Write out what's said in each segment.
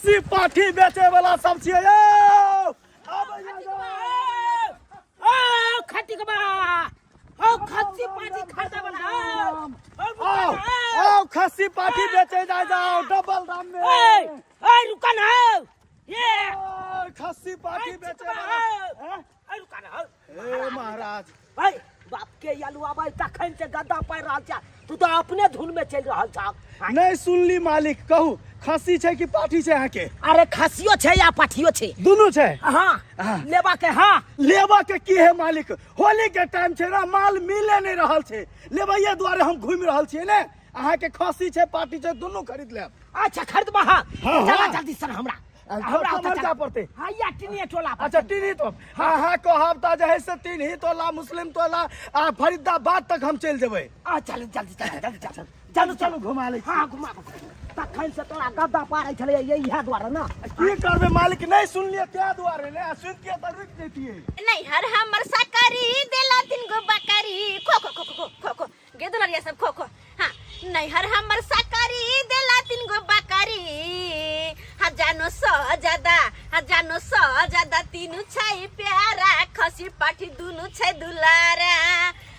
खस्सी पाठी बेचे वाला सब छियै यौ। आबै ओ खटिकबा ओ खस्सी पाठी खरीदे वाला आओ आओ खस्सी पाठी बेचे जाय जाओ डबल दाम में ए ए रुका ना ये ओ, खस्सी पाठी बेचे वाला हैं? ए रुका ना ए महाराज भाई बाप के यलुआ भाई तखन से गद्दा पाइ रहल छ तू तो अपने धुन में चलि रहल छ नहीं सुनली मालिक कहू खस्सी छै कि पाठी छै अहाँके अरे खसियो छै या पाठियो छै दुनू छै हाँ हाँ। लेबा के हाँ लेबा के की है मालिक होली के टाइम छै ना माल मिले नहीं रहल छै लेबैये दुआरे हम घूमि रहल छियै ने अहाँके खस्सी छै पाठी छै दुनू खरीद लेब अच्छा खरीदबा हाँ हाँ, चला हाँ। जल्दी सर हमरा अच्छा, हमरा ओतऽ कमर चला। जा पड़तै। हाँ या टिनिया टोला पर। अच्छा तीन ही तो हाँ हाँ कहब तऽ जे है से तीन ही तोला मुस्लिम तोला आ फरीदाबाद तक हम चलि जेबै आ चल जल्दी चल जल्दी चल चलू चलू घुमा लै छी। हाँ घुमा तखन से तोरा गद्दा पारै छलै इएह दुआरे ने की करबै मालिक नहि सुनलियै ताहि दुआरे ने आ सुनितियै तऽ रुकि जैतियै नैहर हमर सकरी देला तीन गो बकरी खो खो खो खो खो खो गे दुलरिया सब खो खो हाँ नैहर हमर सकरी देला तीन गो बकरी हजानो सौ ज्यादा हजानो सौ ज्यादा तीनू छै प्यारा खसी पाठी दुनू छै दुलारा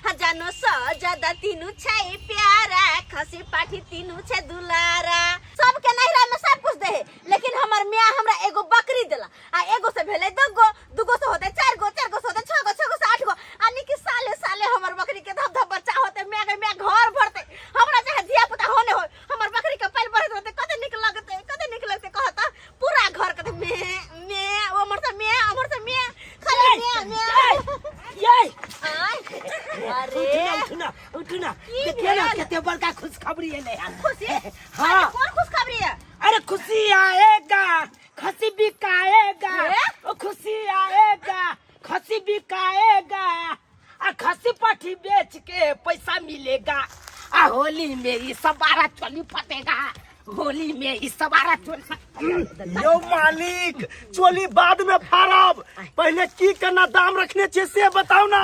हजानो सौ ज्यादा तीनू छै प्यारा खसी पाठी तीनू छै दुलारा सबके नैहरा में सब कुछ दे है लेकिन हमर मियाँ हमरा एगो बकरी देला आ एगो से भेलै दूगो दूगो से होते चार गो चार गो से होते छह गो छह गो से आठ गो आ निकी साले साले हमर बकरी के धप धप बच्चा होते मैं के मैं घर भरते हमरा चाहे धिया पुता होने हो हमर बकरी के पाल बढ़त रहते कते निक लगते कते निक लगते कहता पूरा घर कते मे मे ओ हमर से मे हमर से मे खाली मे मे ये आय अरे उठना उठना उठना की देखिए ना भेल? कते बड़का खुशखबरी एलै हन खुशी हाँ। अरे कोन खुशखबरी है अरे खुशी आएगा खसी बिकाएगा ए? ओ खुशी आएगा खसी बिकाएगा आ खसी पाठी बेच के पैसा मिलेगा आ होली में ये सबारा चोली फटेगा होली में ये सबारा चोली यौ मालिक चोली बाद में फाड़ब पहले की केना दाम रखने छियै से बताउ ना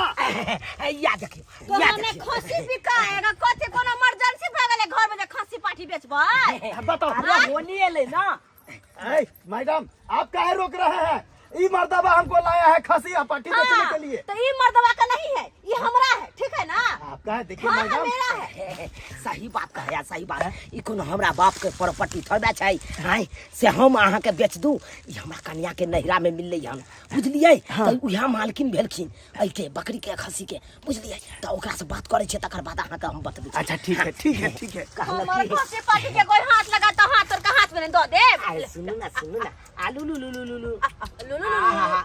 या देखियो तो या हमें देखियो खसी बिकाएगा कथी कोनो इमरजेंसी भए गेलै घर में जे खसी पाठी बेचबै बताउ अरे होली एलै ना ऐ, मैडम आप काहे रोक रहे हैं ई मर्दबा हमको लाया है खसी या पाठी बेचने हाँ, के लिए तो ये मर्दवा का नहीं है ये हमरा है ठीक है ना आपका है देखिए हाँ मैडम मेरा है सही बात कहया सही बात ई कोनो हमरा बाप के प्रॉपर्टी थोड़े छै आँय से हम अहाँके बेच दू ई हमरा कन्या के नैहरा में मिललै हन बुझलियै तऽ उएह मालकिन भेलखिन एहिके बकरी के खसी के बुझलियै तऽ ओकरा से बात करै छियै तकर बाद अहाँके हम बतबै छी अच्छा ठीक है ठीक है ठीक है कहलक हमर कि खसी पाठी के कोई हाथ लगा तो हाथ तोड़ के हाथ में दो दे आय सुनू ना सुनू ना आलू लू लू लू लू लू लू लू लू लू।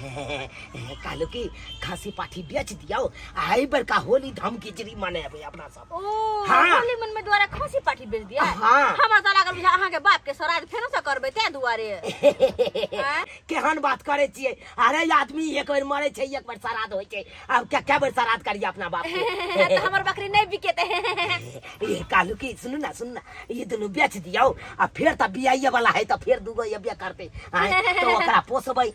कहलू कि खसी पाठी बेच दियौ आ एहि बेरका होली धम खिचड़ी मनेबै अपना सब ओ हाँ। होली मन में द्वारा खसी पाठी बेच दिया हाँ। हमरा तो लागल बुझा अहाँ के बाप के श्राद्ध फेनो से करबै ते दुआरे आँय? केहन बात करै छियै अरे आदमी एक बेर मरै छै एक बेर श्राद्ध होइ छै आब क्या क्या बेर श्राद्ध करिए अपना बाप के तो हमर बकरी नहीं बिकेते ये कहलू कि सुनू ना सुनू ना ये दुनू बेच दियौ आ फेर तऽ बियाइए वाला है तऽ फेर दूगो एबे करतै आँय तऽ ओकरा पोसबै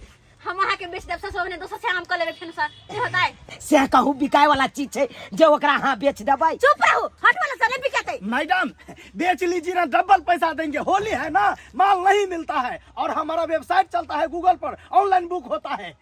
हम अहाँ के बेच देब ससुर ने दोसर से आम कर लेबै फेन से की होतै से कहूँ बिकाय वाला चीज छै जे ओकरा अहाँ बेच देबै चुप रहू हट वाला से नहीं बिकेते मैडम बेच लीजिए ना डबल पैसा देंगे होली है ना माल नहीं मिलता है और हमारा वेबसाइट चलता है गूगल पर ऑनलाइन बुक होता है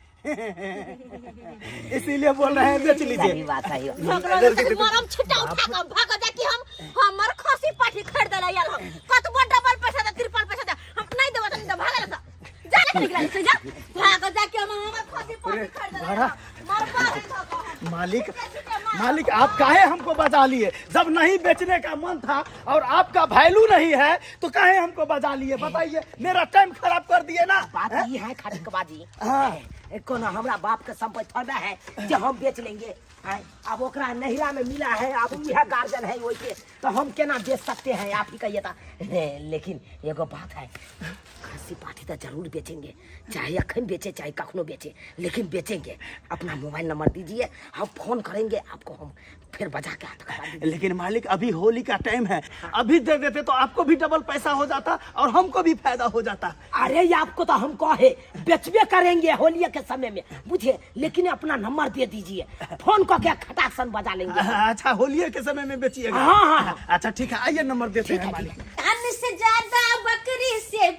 इसीलिए बोल रहे हैं बेच सही लीजिए बात है मरम छिट्टा उठा के भाग जा कि हम हमर खसी पाठी खरीद ले आयल हम कतबो डबल पैसा दे तिरपल पैसा दे हम नहीं देबो त नहीं देबो भागल से जा ले निकल से जा भाग जा कि हम हमर खसी पाठी खरीद ले बड़ा। मर पागल धो मालिक मालिक आप काहे हमको बजा लिए जब नहीं बेचने का मन था और आपका वैल्यू नहीं है तो काहे हमको बजा लिए बताइए मेरा टाइम खराब कर दिए ना बात ई है खटकबाजी हाँ। कोनो हमरा बाप के संपत्ति थोड़ा है जे हम बेच लेंगे आँय, अब ओकरा नैहरा में मिला है अब उहे गार्जियन है ओहि के तो हम केना बेच सकते हैं आप ही कहिए था लेकिन एगो बात है खस्सी पाठी तो जरूर बेचेंगे चाहे अखन बेचे चाहे कखनो बेचे लेकिन बेचेंगे अपना मोबाइल नंबर दीजिए हम फोन करेंगे आपको हम फिर बजा के हाथ खड़ा दीजिए लेकिन मालिक अभी होली का टाइम है अभी दे देते तो आपको भी डबल पैसा हो जाता और हमको भी फायदा हो जाता अरे ये आपको तो हम कहे बेचबे करेंगे होली के समय में बुझे लेकिन अपना नंबर दे दीजिए फोन को क्या खटाक सन बजा लेंगे अच्छा होली के समय में बेचिएगा हाँ, हाँ, हाँ। अच्छा ठीक है आइए नंबर देते ठीक हैं है, मालिक ठीक धन से ज्यादा बकरी से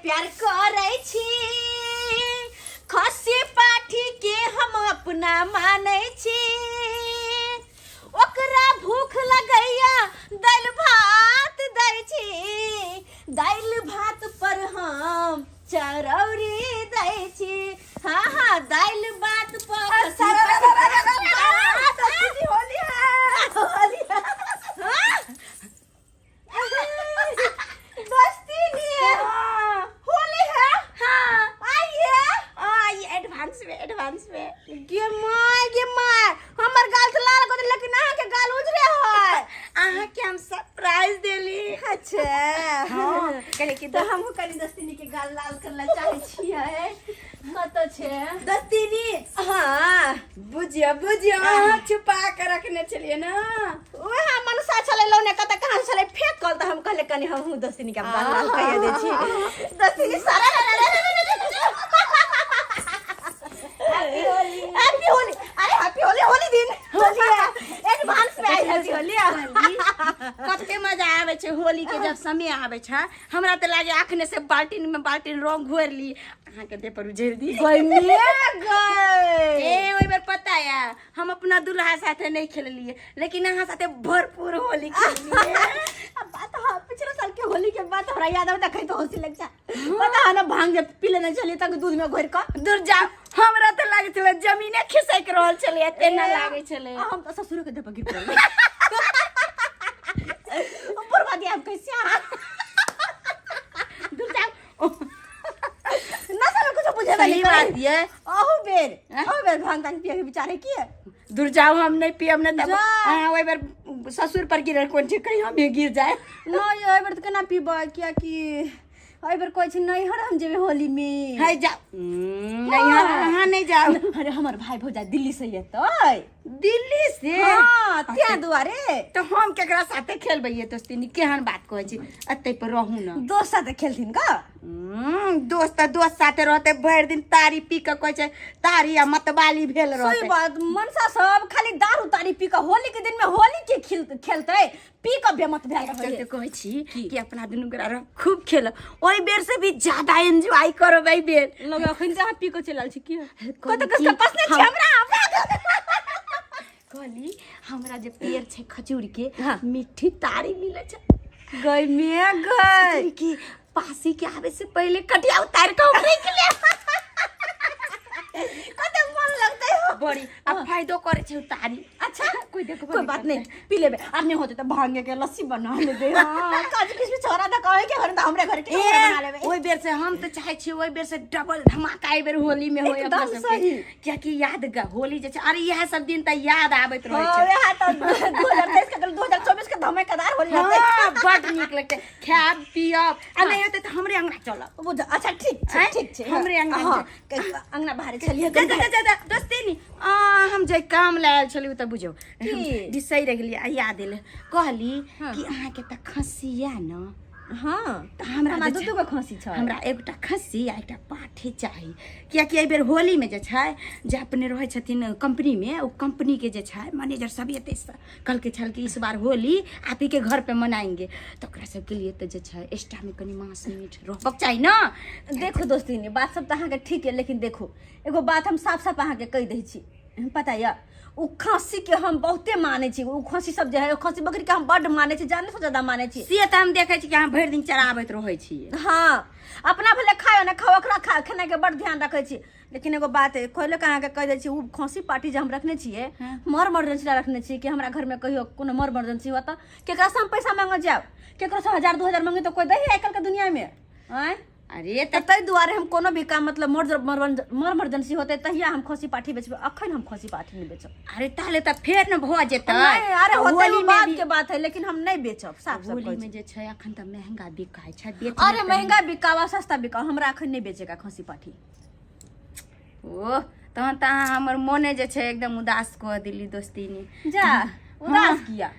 दालि भात पर हम चरौरी दै छी। हाँ हाँ, दालि भात पर होली है, होली है। हाँ? दोस्ती नहीं है, होली है। हाँ। आइए। आई एडवांस में, एडवांस में। गे माय, गे माय, हमर गाल तो लाल कर, लेकिन अहाँ के गाल उजरे है। अहाँ के हम सरप्राइज देली। अच्छा। हाँ, कहले कि तो हमहूँ कनी दस्तिनी के गाल लाल करला चाहे छियै। कतऽ छै दस्तिनी? हाँ। बुझियो बुझियो, अहाँ छुपा के रखने छलियै ना। वएह मनसा छलै लौने, कतऽ कहाँ छलै फेकल, तऽ हम कहले कनी हमहूँ दस्तिनी के गाल लाल कहिए दै छी। दस्तिनी सारा हैप्पी होली। अरे हैप्पी होली, होली दिन होली एडवांस में आई हैप्पी होली। कते मजा आबै छै होली के जब समय आबै छै। हमरा तऽ लागे अखने से बाल्टीन में बाल्टीन रंग घोरि ली, अहाँके देह पर उझेर दी। गई गई। ए ओहि बेर पता या हम अपना दुल्हा साथे नहीं खेललिए, लेकिन अहाँ साथे भरपूर होली खेललिए। अब बात हाँ, पिछले साल के होली के बात हमरा याद आवता कहीं तो हंसी लग जा। पता है ना, भांग जब पी लेने चलिए तक दूध में घोर के दूर जाओ, हमरा तऽ लागै छलै जमीने खिसक रहल छलै, एते ना लागै छलै। आ, हम तो ससुर के देह पर गिर पड़ल। बर्बादी हम कैसे आ दूर जाओ। ना सब कुछ बुझे सही बात ये। अहू बेर, अहू बेर भांग तांग पिए के विचारे की है? दूर जाओ, हम नहीं पियब नहीं तब। जा। हाँ, ओहि बेर ससुर पर गिरल कोन चीज, कहीं हम भी गिर जाए। नहीं, एहि बेर तऽ केना पीबै, कियाकि एहि बेर कहै छै नैहर हम जेबै होली में। है जाओ, नहीं अहाँ नहीं जाओ। अरे हमर भाई भौजा दिल्ली से एतै। दिल्ली से? हाँ, तें दुआरे। तो हम केकरा साथे खेलबै ये दोस्ती? केहन बात कहै छी, एते पर रहू ना। दोस्त साथे खेलथिन का? दोस्त तऽ दोस्त साथे रहते, भरि दिन तारी पी के कहै छै तारी आ मतवाली भेल सही रहते। बात, मनसा सब खाली दारू तारी पी के होली के दिन में होली के खेलते, पी के बेमत भेल रहै। चलते कहै छी कि अपना दुनू गोरा रह खूब खेलब, ओहि बेर से भी ज्यादा एंजॉय करब एहि बेर। लगे अखन से अहाँ पी के चलि आयल छी की? कहली कतऽ कि कस कसने छी हमरा, हमरा। कहली हमरा जे पेड़ छै खजूर के, हाँ। मिट्टी तारी मिले छै। गई में गई। सोचली कि पासी के आवे से पहले कटिया उतार के हम रख ले। कते मन लगतै हो। बड़ी आ फायदो करे छै उतारी। अच्छा। कोई देखबो कोई नहीं बात करतै। नहीं, पी लेबे आर नहीं होते तो भांगे के लस्सी बना लेबे। हां, काजू किशमिश छोरा त कहे के घर त हमरे घर के ए, बना लेबे। ओहि बेर से हम तऽ चाहे छियै ओहि बेर से डबल धमाका एहि बेर होली में होय अपना एकदम सबके। सही। कियाकि याद होली जे छै, अरे इएह सब दिन तऽ याद आबैत रहै हां, छै। वएह तऽ 2023 के 2024 के धमाकेदार होली रहतै। हाँ, बड नीक लगतै, खायब पियब आ नहीं होतै तऽ हमरे अंगना चलब। बुझ, अच्छा ठीक छै। आँय? ठीक छै। हमरे अंगना। हाँ, अंगना बाहर छलियै। जा जा जा जा दोस्ती नी आ हम जे काम लायल आयल छलियै तऽ बुझौ की? बिसरि गेलियै आ याद एलै। कहली हाँ। कि अहाँके तऽ खसिया न? हाँ। तऽ हमरा हमरा जे दू छै- दू गो खसी छै। हमरा एकटा खस्सी आ एकटा पाठी चाही, कियाकि एहि बेर होलीमे जे छै जे अपने रहै छथिन कंपनीमे, ओ कंपनीके जे छै मैनेजर सब एतै। कहलकै छल कि इस बार होली आप ही के घर पे मनाएंगे, तऽ ओकरा सबके लिए तऽ जे छै एक्स्ट्रामे कनि मांस मीट रहबाक चाही ने। देखो दोस्ती, बात सब तऽ अहाँके ठीक है, लेकिन देखो एगो बात हम साफ साफ अहाँके कहि दै छी। पता यऽ, ओ खस्सी के हम बहुते मानै छी। ओ खस्सी सब जे है, ओ खस्सी बकरी के हम बड्ड मानै छी, जाने से ज्यादा मानै छी। से तऽ हम देखै छी कि अहाँ भरि दिन चराबैत रहै छियै। हाँ, अपना भले खाओ ना खाओ, ओकरा खेनाइ के बड्ड ध्यान रखै छी। लेकिन एगो बात है, कहले के अहाँके कहि दै छी, ओ खस्सी पाटी जे हम रखने छियै, मर इमरजेंसी ला रखने छियै कि हमरा घर में कहियो कोनो मर इमरजेंसी हुआ तऽ केकरा से हम पैसा मांगऽ जायब? केकरो से 1000 2000 मांगे तऽ कोई दै है आइ काल्हि के दुनिया में? आँय? अरे तऽ ताहि दुआरे हम कोनो भी काम मतलब मर मर इमरजेंसी होतै तहिया हम खस्सी पाठी बेचबै, अखन हम खस्सी पाठी नहि बेचब। अरे ताले तऽ फेर ने भऽ जेतै। नहीं, अरे आ होतै होली ओ में बात भी- के बात है, लेकिन हम नहीं बेचब, साफ साफ होली कहै में छी। जे छै अखन तऽ महंगा बिकाइ छै, बेच अरे महंगा बिकावा सस्ता बिकावा, हमरा अखन नहीं बेचेगा खस्सी पाठी। ओह, तहन तऽ अहाँ हमर मोने जे छै एकदम उदास कऽ देली दोस्तीनी। जा, उदास किया?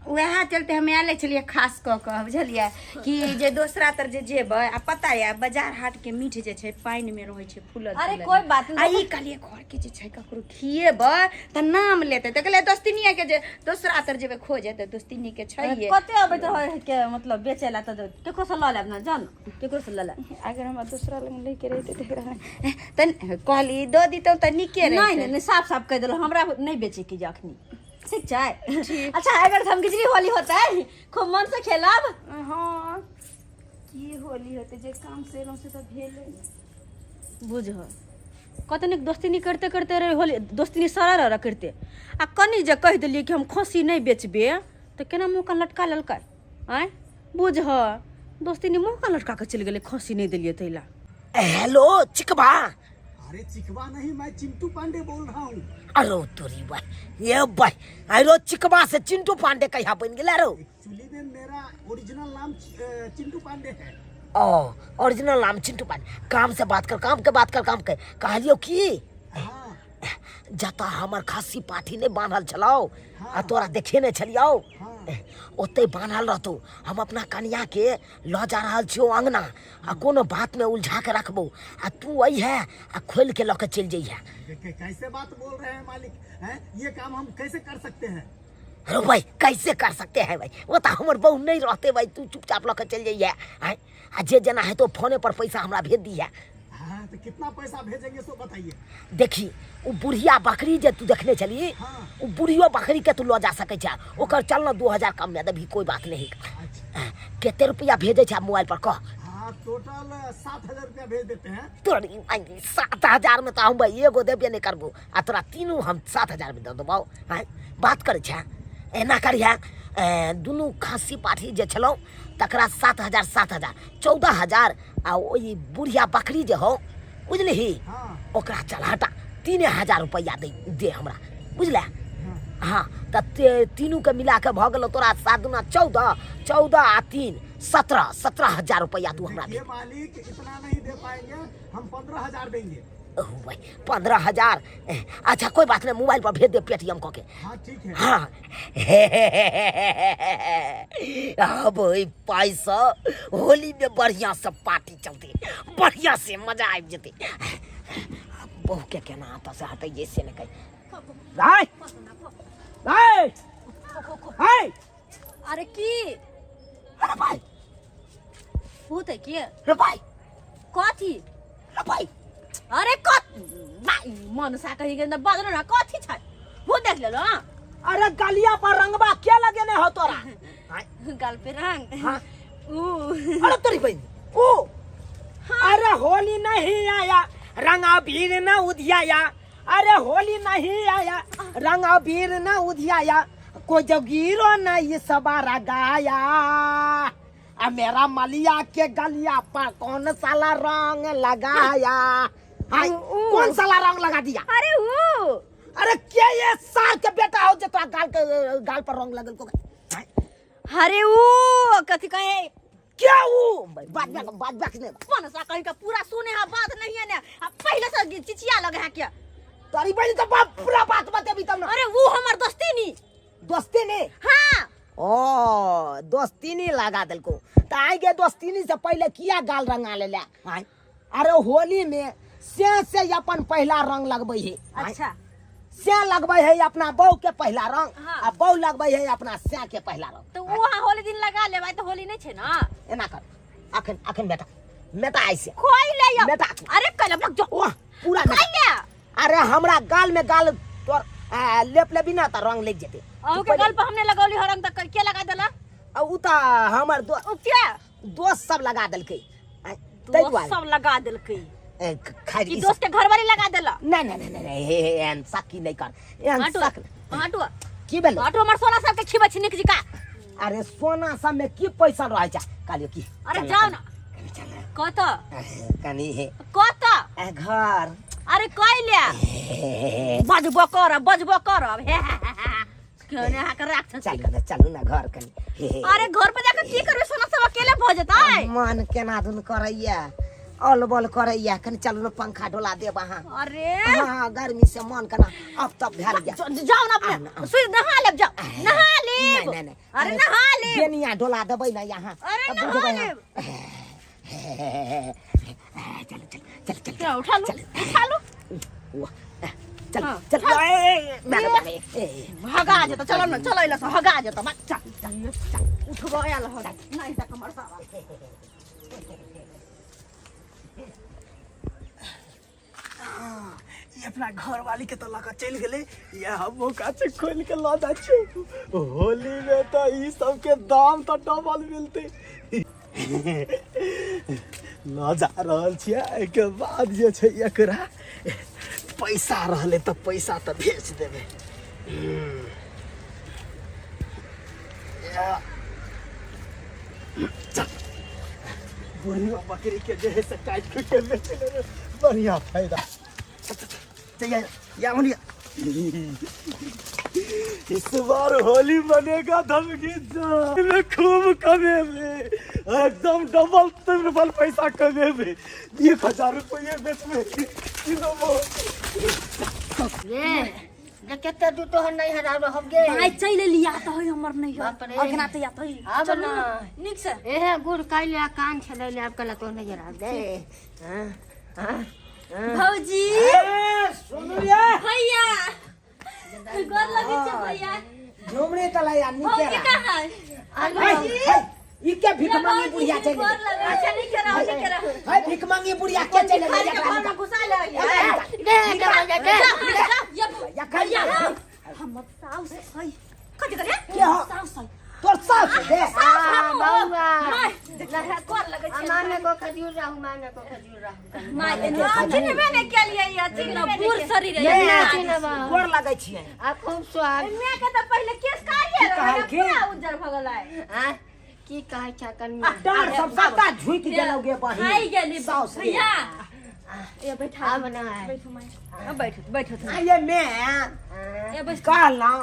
वएह चलते हम आयल छलियै खास कऽ कऽ, बुझलियै कि जे दोसरा तर जे जेबै आ पता यऽ बाजार हाट के मीठ जे छै पानि मे रहै छै फूलल अरे फूलल। कोई बात आ नहीं। ई कहलियै घर के जे छै ककरो खिएबै तऽ नाम लेतै, तऽ कहलियै दोस्तिनिया के जे दोसरा तर जेबै खोजे तऽ दोस्तिनी के छै। कते अबैत रहे के मतलब बेचे ला तऽ केकरो से लऽ लेब ना, जान केकरो से लऽ लेब। अगर हमरा दोसरा लग लैके रहितै तऽ कहली दऽ दितहुँ तऽ नीके नहीं रहितै। नहीं नहीं, साफ साफ कहि देलहुँ, हमरा नहीं बेचे के अखनी। ठीक छै। अच्छा, एहि बेर धमगिजरी होली होतै, खूब मन से खेलब। हाँ। होली होतै जे काम से एलहुँ से तऽ भेलै नहि। बुझ कतनिक दोस्ती करते करते रहे होली दोस्ती सरा रह करते आ कनि जे कहि देलियै कि हम खस्सी नहि बेचबे तऽ केना मुँह कान लटका लेलकै आँय बुझ दोस्ती मुँह कान लटका कऽ चलि गेलै खस्सी नहि देलियै ताहि लए। हेलो चिकबा। अरे चिकवा नहीं, मैं चिंटू पांडे बोल रहा हूँ। अरे तोरी भाई, ये भाई, अरे चिकबा से चिंटू पांडे कहिया बन गेला रो? एक्चुअली में मेरा ओरिजिनल नाम चिंटू पांडे है। ओ ओरिजिनल नाम चिंटू पांडे। काम से बात कर, काम के बात कर, काम के कहलियो की हाँ। जता हमर खस्सी पाठी नहीं बान्हल छलौ आ तोरा देखे नहीं छलियौ ओते बान्हल रहतौ। हम अपना कनिया के ल जा रहल छियौ अंगना आ कोनो बात में उलझा के रखबौ आ तू अइहे आ खोल के ल के चलि जइहे। कैसे बात बोल रहे हैं मालिक, हैं? ये काम हम कैसे कर सकते हैं? अरे भाई कैसे कर सकते हैं भाई, वो तो हमर बहू नहीं रहते भाई, तू चुपचाप ल के चलि जइहे। आँय, आ जे जना है तो फोने पर पैसा हमरा भेज दिहे। हाँ, तो कितना पैसा भेजेंगे सो बताइए। देखी उ बुढ़िया बकरी जे तू देखने छली, हाँ। उ बुढ़ियो बकरी के तू ल जा सकै छै, ओकर चल न 2000 कम में देबही, कोई बात नहीं। अच्छा। कते रुपया भेजै छै मोबाइल पर कह? हाँ, टोटल 7000 रुपया भेज देते हैं। तोर 7000 में तो हम भाई एगो देबे नहीं करबो आ तोरा तीनू हम 7000 में दऽ देबौ। हाँ, बात करै छै एना करिहे, दुनू खाँसी पाठी जे छलौ तकरा 7000 7000 14000 आ ओहि बुढ़िया बकरी जे हौ बुझलिही, हाँ। ओकरा चल हटा 3000 रुपया दे दे हमरा, बुझले? हाँ, तऽ तीनू के मिला के भऽ गेलौ तोरा 7 दूना 14, 14 आ 3 17, 17000 रुपया तू हमरा दे। देखिए मालिक इतना नहीं दे पाएंगे, हम 15000 देंगे। ओह भाई 15000, अच्छा कोई बात नहीं, मोबाइल पर भेज दे पेटीएम कऽ के। हाँ ठीक है। हाँ। अब ओहि पाइसँ होली में बढ़िया से पार्टी चलते, बढ़िया से मजा आबि जेतै। बहू के केना एतऽ से हटैयै से नहि कहि। राय, राय, राय। अरे की? अरे भाई। भूत है की? रे भाई। कथी? रे भाई। अरे कथ भाई, मनसा कही के बजल ना, कथी छै? भूत देख लेलो, हाँ? अरे गलिया पर रंगबा के लगेने हो तोरा? गाल पे रंग? हाँ। ऊ। अरे तोरी बहन, ऊ। अरे होली नहीं आया रंग अबीर न उधियाया, अरे होली नहीं आया रंग अबीर न उधियाया, कोई जगीरो न ये सबारा गाया, आ मेरा मलिया के गलिया पर कौन साला रंग लगाया? हाय, ऊ। कौन साला रंग लगा दिया? अरे ऊ। अरे क्या ये साल के बेटा हो जे तोरा गाल के गाल पर रंग लगल को? हाय। अरे ऊ कथी कहे? क्या ऊ? बात बात बात बात नहीं। कौन सा कहीं का पूरा सुने है बात नहीं है ने, आ पहले से चिचिया लगे है क्या? तोरी बहन तो बाप पूरा बात बतेबी तब ना। अरे वो हमर दोस्ती नी। दोस्ती नी? हाँ। ओ दोस्ती नी लगा देलको त आई गे दोस्ती नी से पहले किया गाल रंगा ले ले? आय। अरे होली में से से अपन पहला रंग लगबै है। आय। अच्छा। से लगबै है अपना बहू के पहला रंग, हाँ। आ बहू लगबै है अपना से के पहला रंग। तो वो हाँ होली दिन लगा लेबै त होली नहीं छे ना। एना कर, अखन अखन बेटा बेटा ऐसे कोई ले या। बेटा। अरे कल भाग जो। वाह, पूरा कोई बेटा। ले। अरे हमरा गाल में गाल तोर, लेप लेबी ना त रंग लग जेते। अहू के गाल पर हमने लगौली हो रंग त के लगा देला? आ उ त हमर उ के? दोस्त सब लगा देलकै। आ, दोस्त ताहि दुआरे। सब लगा देलकै। ए, खैर, कि ई दोस्त के घरवाली लगा देला? नहीं, नहीं, नहीं, नहीं, नहीं, हे, हे, एहन शक ही नहीं कर, एहन आटो, शक आटो। की भेलै? आटो हमर सोना सब के खिबै छी निक जिका। अरे सोना सब में की पैसा रहै छै? कहलियौ की? अरे चल ना, जाओ ना। कनी चल ना। कत? कनी हे। कत? ए, घर। अरे कैले? बजबो करब, बजबो करब। हे, हे, हे, हे। केने अहाँ के राक्षस चलू ना, चलू ना घर कनी। हे, हे। अरे घर पर जाके की करबै? सोना सब अकेले भऽ जेतै। मन केना धुन करैया, अल बल करैया, कनी चलू ना पंखा डोला देब अहाँ। अरे। हाँ, गर्मी से मन केना अब तब भए गेल। जाओ ना अपने। आउ ना, आउ। सुइ नहा लेब, जाओ। नहा लेब। नहीं, नहीं, नहीं। अरे नहा लेब। बेनिया डोला देबै ना यहाँ। अरे अब नहा बुझबै लेब। अहाँ। चल, चल, चल, चल, क्या, उठा लू? चल। उठा लू? वाह, चल, हाँ, चल। चल। ए, ए, ए, मैडम, मैडम, ए, ए, ए। हगा जेतौ, चलो ना, चलो एला से हगा जेतौ, बा, चल, चल, चल। उठबो आयल हगा। नहीं त कमर सावा। ई अपना घर वाली के तो लऽ कऽ चलि गेलै, या हम ओकरा से खोलि के लऽ जाइ छियौ। होली में तऽ ई सबके दाम तऽ डबल मिलतै। लऽ जा रहल छियै। एहिके बाद जे छै एकरा पैसा रहलै तऽ पैसा तऽ भेज देबै। चल, बुढ़ियो बकरी के जे है से काटि कुटि के बेच लेबै, बढ़िया फायदा। चल, चल, चल, चल, या ओनिया। इस बार होली बनेगा धमकी में खूब कमेबे, एकदम डबल ट्रिपल पैसा कमेबे। 1000 रुपये बेचबे किलो। गे जे कते दू तोहर नहीं हरा रहब गे। भाई चलि एली, या तऽ है हमर नहीं है। बाप रे। अगना तऽ या तऽ आब चलू ना। नीक से। एहे गुड़ कैले आ कान छलै ले, आब कला तो नहीं हरा दे। हां हां। भौजी सुनलियै? भैया, गोर लगै छै भैया। झुमरी तलैया नीके भौजी रह। कहाँ है? है, है, ई के भिखमंगी बुढ़िया चलि गोर गेलै। लगै अच्छा नीक रहू, नीक रहू। है भिखमंगी बुढ़िया के चलि गेलै? के घर में घुसा ले। दे दे दे। ये एखन हमर साउस है। कथि करे? के हो? साउस है। तोर सास दे। आ बउआ। माय गोर लगै छै। माने को खजूर रहू, माने को खजूर रहू। माय चिन्हबे नहि केलियै या चिन्हबे बूढ़ शरीर है। चिन्हबा। गोर लगै छियै। आ खूब स्वाद। मैं के तऽ पहिले केस कारिये की रहै, कहलखिन? पूरा उज्जर भऽ गेलै। आ की कहै छ कनिया? डाँर सब सबटा झुकि गेलौ गे बहिन। खाइ गेली साउस गे। भैया। ए बैठा। आब ना। बैठू माय, बैठू बैठू। आ ये मे ए बैठ। कहलहुँ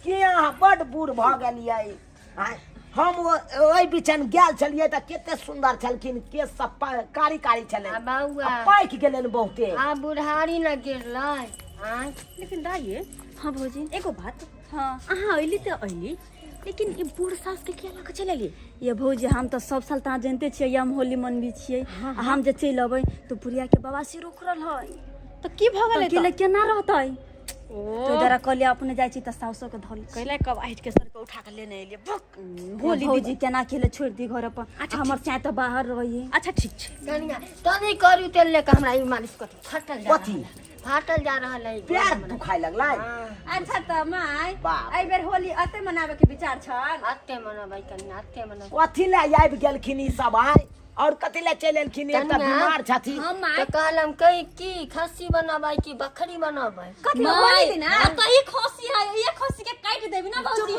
कि अहाँ बड बूढ़ भऽ गेलियै। आँय, हम ओहि बिचन गेल छलियै तऽ कते सुन्दर छलखिन, केस सब कारी कारी छलै। आ बउआ। आ पाकि गेलनि बहुते। आ बुढ़ारी न गिरलै आ। लेकिन दाई। हाँ भौजी, एगो बात। हाँ, अहाँ अयली तऽ अयली, लेकिन ई बूढ़ सास के किया लऽ के चलि एलियै? ये भौजी, हम तऽ सब साल तहाँ जानते छियै, हम होली मनबै छियै। आ हम जे चलि अबै तऽ बुढ़िया के बाबा सिर उखड़ल है। तऽ की भऽ गेलै? अकेले केना रहतै? तो जरा कहलियै अपने जाइ छी तऽ साउसो के धऽ लै छी। कैला कब आइट के सर पे उठा के लेने एलियै भक होली। भौजी, केना खेले छोड़ि दी घर पर? हमर चाय तऽ बाहर रहिए। अच्छा ठीक छै। कनिया, तनी करू तेल लेके हमरा ई मालिश कर, फाटल जा कथी? रहल है। फाटल जा रहल है। पैर दुखाय लगलै। अच्छा तऽ माय, बाप। एहि बेर होली अते मनाबे के विचार छल? अते मनबै कनिया, अते मनबै। कथी लए आबि गेलखिन ई सब आइ और कथी लए चलि एलखिन? एक तऽ कनिया। बीमार छथिन। हम तऽ कहलम कही की खस्सी बनबै की बकरी बनबै? कथी होली दिना? तऽ ई खसी है, ये खसी के काटि देबी ना भौजी।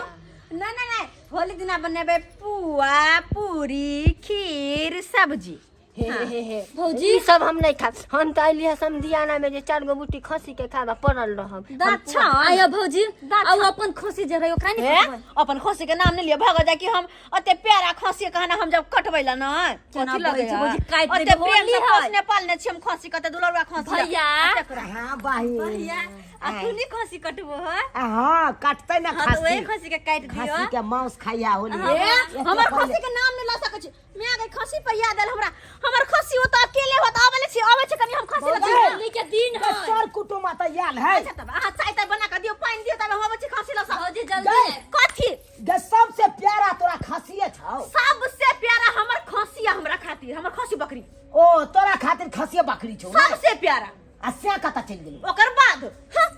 नहीं नहीं नहीं, होली दिना बनेबै पुआ पूरी खीर सब्जी। हे हे हे। भौजी। ई सब हम नहीं खाब। हम तऽ अइली है समधियाना में जे चार गो बूटी खस्सी के खाबा पड़ल रहब। दाँत छन। आया भौजी, आ उ अपन खसी जे रहे ओकरा नहीं हे कटबै? अपन खस्सी के नाम नहीं लियो, भागो जा कि हम अते प्यारा खस्सी के कहना हम जब कटबै ला न केना कथी लगै बजै छै भौजी, काटि अते देबै, प्रेम होली से है। पोसने पालने छी हम खस्सी, कते दुलरुआ खस्सी। भैया। हाँ बहिन। भैया, आ तू नहीं खस्सी कटबो है? आ, हाँ काटतै ना। हाँ तो वही खस्सी खस्सी के काटि दियो। खस्सी के मांस खाइया होली। ए, हमर खस्सी के नाम नहीं ल सकै छी। मैं आगे खस्सी पर याद आयल हमरा, हमर खस्सी ओ तऽ अकेले होत। आबे छी, आबे छी कनी, हम खस्सी लग। होली के दिन है। सर कुटुम तऽ आयल है। अच्छा तब अहाँ चाय ताय बना के दियो, पानि दियो, तब हम आबै छी खस्सी लग। भौजी जल्दी। कथी? गे सबसे प्यारा तोरा खसिए छौ। सबसे प्यारा हमर खस्सी है, हमरा खातिर हमर खस्सी बकरी। ओ तोरा खातिर खसिए बकरी छौ ने? सबसे प्यारा। आ से कतऽ चलि गेलौ? ओकर बाद हाँ।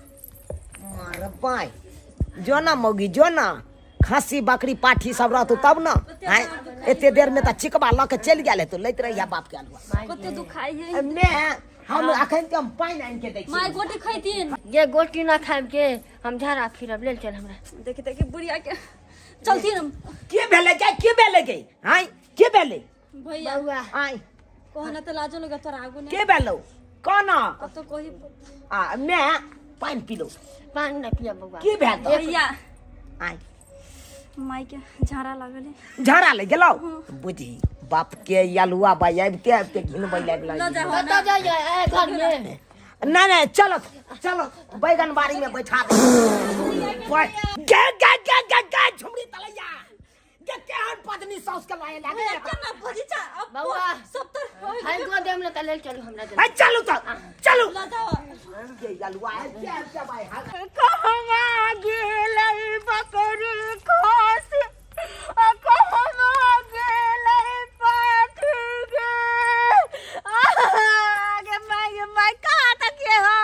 मार बाय, जो ना मौगी, जो ना, खस्सी बकरी पाठी सब रहतौ तब न आँय। एते देर में तऽ चिकबा लऽ के चलि गेल हेतौ, लैत रहिया बाप के अलुआ। कते दुखाइ है। मे हम अखन के हम पानि आनि के दै छी। माय गोटी खैतिन। गे गोटी ना खायब गे, हम झाड़ा फिरब, लेल चल हमरा। देखी देखी बुढ़िया के, चलथिन। के भेलै गे? के भेलै गे? आँय, के भेलै? भैया। बउआ। आँय। कहना तऽ लाजो लगे तोरा आगू ने। के भेलौ कोना? कतौ कही। आ मे पानि पीलौ। पानि ना पियब बउआ। की भेल तो? भैया। आँय। माय के झाड़ा लागल है। झाड़ा ले गेलौ बुझी बाप के अलुआ बाई आबिते आबिते घिनबै लागि। लऽ जाहो। कतऽ जाइए ए घर में? नहीं नहीं, चलो चलो, बैगन बाड़ी में बैठा दे। गे गे गे गे गे झुमरी तलैया गे, केहन पत्नी साउस के लाए लागे। केना भौजी चा अब बउआ। सब तर। हाय गो देम ना तऽ लेल चलू हमरा जल्दी। ए चलू तो चलू। लऽ जाओ। के अलुआ आबिते आबिते भाई हाल। कहवा गेलै बकरी खस आ कहवा गेलै पाठी गे? आ गे माय, गे माय, कहाँ तक ये हो?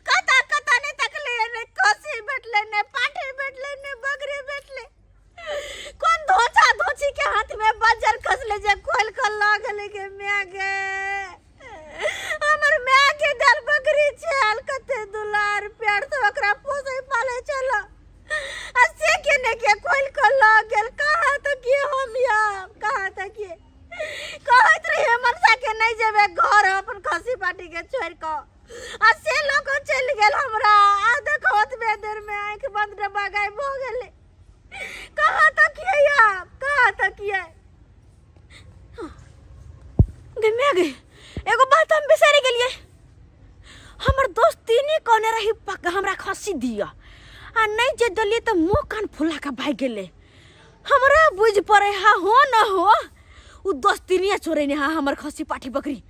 कता कता नहीं तकले, ने खसी भेटले, ने पाठी भेटले, ने बकरी भेटले। कोन धोछा धोछी के हाथ में बजर खसले जे खोल के ल लऽ गेलै गे माय गे। हमर माय के देल बकरी छल, कते दुलार प्यार से ओकरा पोसै पालै छल, आ से के ने के खोलि कऽ लऽ गेल। कहाँ तऽ के हम आब, कहाँ तऽ के कहैत रहियै मनसा के नहि जेबै घर अपन खस्सी पाटी के छोड़ि कऽ, आ से लऽ कऽ चलि गेल हमरा। आ देखो ओतबे देर में आँखि बंद डब्बा गायब भऽ गेलै। कहाँ तक ये आब, कहाँ तक ये गे मैं गे। एगो बात हम बिसरि गेलियै, हमर दोस्त तीनी कहने रही पक हमरा खस्सी दिअ, आ नहि जे देलियै तऽ मुँह कान फुला कऽ भागि गेलै। हमरा बुझि पड़े हा हो न हो उ दोस्तिनिया चोरेने हा हमर खस्सी पाठी बकरी।